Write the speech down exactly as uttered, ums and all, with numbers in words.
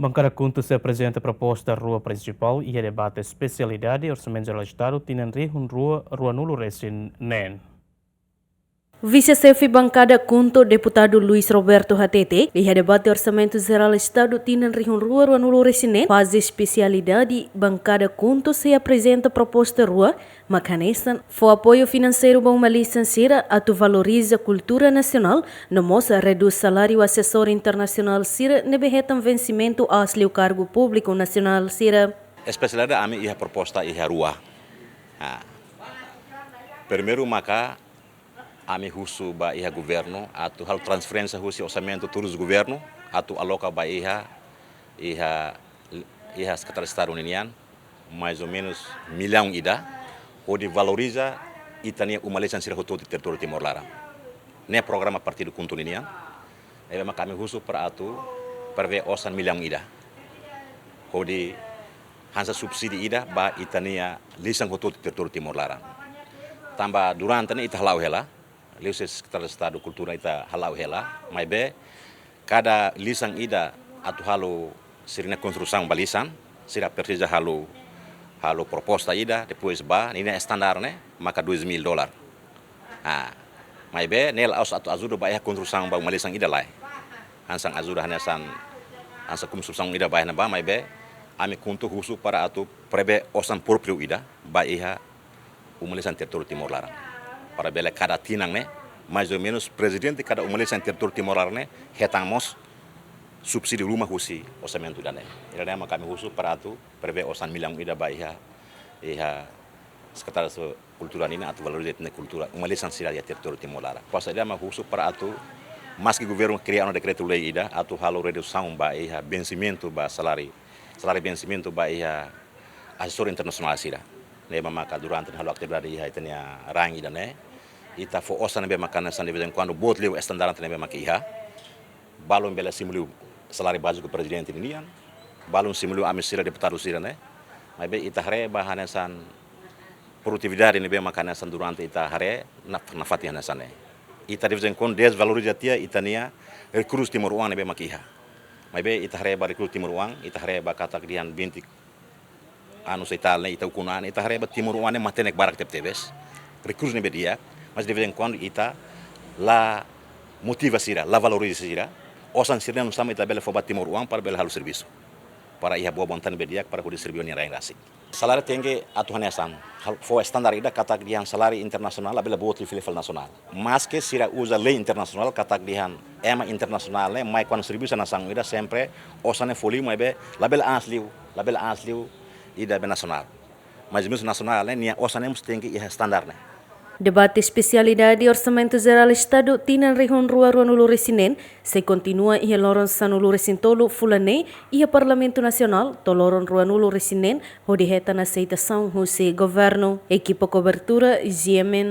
Bankada KHUNTO sei aprezenta proposta rua prinsipál iha debate espesialidade Orsamentu Jerál Estadu tinan rihun rua ruanulu resin neen. Vise-Xefe Bankada KHUNTO, Deputadu Luis Roberto hatete, iha debate Orsamentu Jerál Estadu tinan rihun rua ruanulu resin neen, faze espesialidade, Bankada KHUNTO sei aprezenta proposta rua, mak hanesan fó apoiu finanseiru ba uma-lisan sira atu valoriza kultura nasionál, no mós redús saláriu asesór internasionál sira ne'ebé hetan vensimentu aas liu kargu públiku nasionál sira. Espesialidade ami iha proposta iha rua. Ha. Primeiru maka ami husu ba iha governu atu halo transferénsia husi orsamentu tuir governu atu aloka ba iha, iha, iha Sekretáriu Estadu ninian, mais ou menus millaun ida, hodi valoriza ita-nia uma-lisan sira hotu-hotu iha territóriu Timor laran. Ne'e programa partidu KHUNTO ninian, ne'ebé maka ami husu para atu prevee osan millaun ida. Hodi hanesan subsídiu ida ba ita-nia lisan hotu-hotu iha territóriu Timor laran. Tanba durante ne'e ita hala'o hela, liuhusi Sekretáriu Estadu Kultura ita hala'o hela, maibé kada lisan ida atu halo sira-nia konstrusaun ba lisan, sira presiza halo, halo proposta ida, depois ba, ninia estandar ne'e, maka dois mil dólar. Ah, maibé, ne'e la'ós atu ajuda ba iha konstrusaun ba uma-lisan ida lae. Hanesan ajuda hanesan, hanesan konstrusaun ida ba iha ne'ebá, maibé, ami KHUNTO husu para atu prevee osan própriu ida, ba iha uma-lisan territóriu Timor laran. Para bele kada tinan ne'e, mais ou menus, prezidente kada uma-lisan territóriu Timor laran ne'e, hetan mós subsídiu ruma husi orsamentu ida-ne'e. Ida-ne'e maka ami husu para atu prevee osan millaun ida ba iha, iha Sekretáriu Kultura ninian atu valoriza ita-nia kultura, uma-lisan sira iha territóriu Timor laran. Pasa ida mak husu para atu, maski governu kria ona dekretu-lei ida, atu halo redusaun ba iha vensimentu ba saláriu, saláriu vensimentu ba iha asesór internasionál sira. Ne'ebé maka durante halo atividade iha ita-nia rain ida-ne'e, ita fó osan ne'ebé maka hanesan de vez em quando boot liu estandar ne'ebé maka iha. Balun bele simu liu saláriu báziku prezidente ninian, balun simu liu ami sira deputadu sira-ne'e. Maibé ita haree ba hanesan produtividade ne'ebé maka hanesan durante ita haree na, nafatin hanesan ne'e. Ita de vez em quando desvaloriza tiha ita-nia rekursu timoroan ne'ebé maka iha. Maibé ita haree ba rekursu timoroan, ita haree ba katak dehan vinte anos e tal ne'e, ita ukun an, ita haree ba timoroan ne'e matenek barak tebetebes. Rekursu ne'ebé di'ak, mas de vez em quando ita la motiva sira, la valoriza sira. Osan sira-ne'e nusá mak ita bele fó ba timoroan para bele halo servisu. Para iha boa vontade ne'ebé di'ak para hodi serve nia rain rasik. Saláriu tenke atu hanesan, hal-, fó estandar ida katak dehan saláriu internasionál labele boot liu fila fali nasionál. Maske sira uza lei internasionál katak dehan ema internasionál ne'e mai kuandu servisu nasaun ida sempre osan ne'e fó liu maibé labele aas liu, labele aas liu ida be nasionál. Mais ou menus nasionál ne'e, nia osan ne'e mós tenke iha estandar ne'e. Debate espesialidade Orsamentu Jerál Estadu tinan rihun rua ruanulu resin neen sei kontinua iha loron sanulu resin tolu fulan ne'e iha Parlamentu Nasionál to'o loron ruanulu resin neen hodi hetan aseitasaun husi governu. Ekipa kobertura, G M N.